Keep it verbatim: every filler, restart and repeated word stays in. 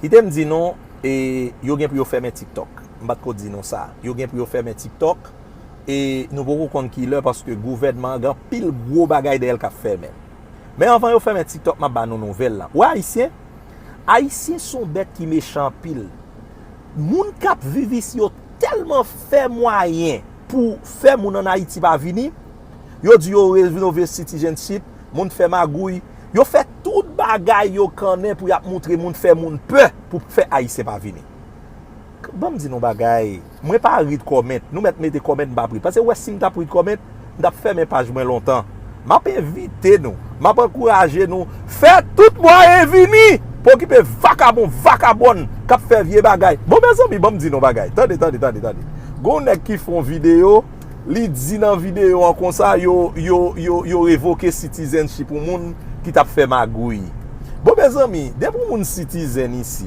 Kite m di nou, e, yo gen pou yo fèmen TikTok. M pa t ko di nou sa. Yo gen pou yo fèmen TikTok. E nou poko konn ki lè, paske gouvènman an gen anpil gwo bagay dèyè l k ap fèmen. Men anvan yo fèmen TikTok, m ap ba nou nouvèl la. Ou wè Ayisyen? Ayisyen se yon bèt ki mechan anpil. Moun k ap viv isi yo tèlman fè mwayen pou fè moun ann Ayiti pa vini. Yo di yo renove citizenship, moun fè magouy. Yo fè tout bagay yo konnen pou y ap moutre moun, fè moun pè pou fè Ayisyen pa vini. Ban m di nou bagay. Mwen pa read comment. Nou mèt mete comment, m p ap read. Paske ou wè, si m t ap read comment, m t ap fèmen paj mwen lontan. M ap envite nou, m ap ankouraje nou, fè tout mwayen vini pou okipe vakabon, vakabòn k ap fè vye bagay. Bon, mezanmi, ban m di nou bagay. Tande, tande, tande, tande. Gon nèg ki fè yon videyo, li di nan videyo an konsa, yo, yo, yo, yo revoke citizenship yon moun ki t ap fè magouy. Bon, mezanmi, depi yon moun citizen isi,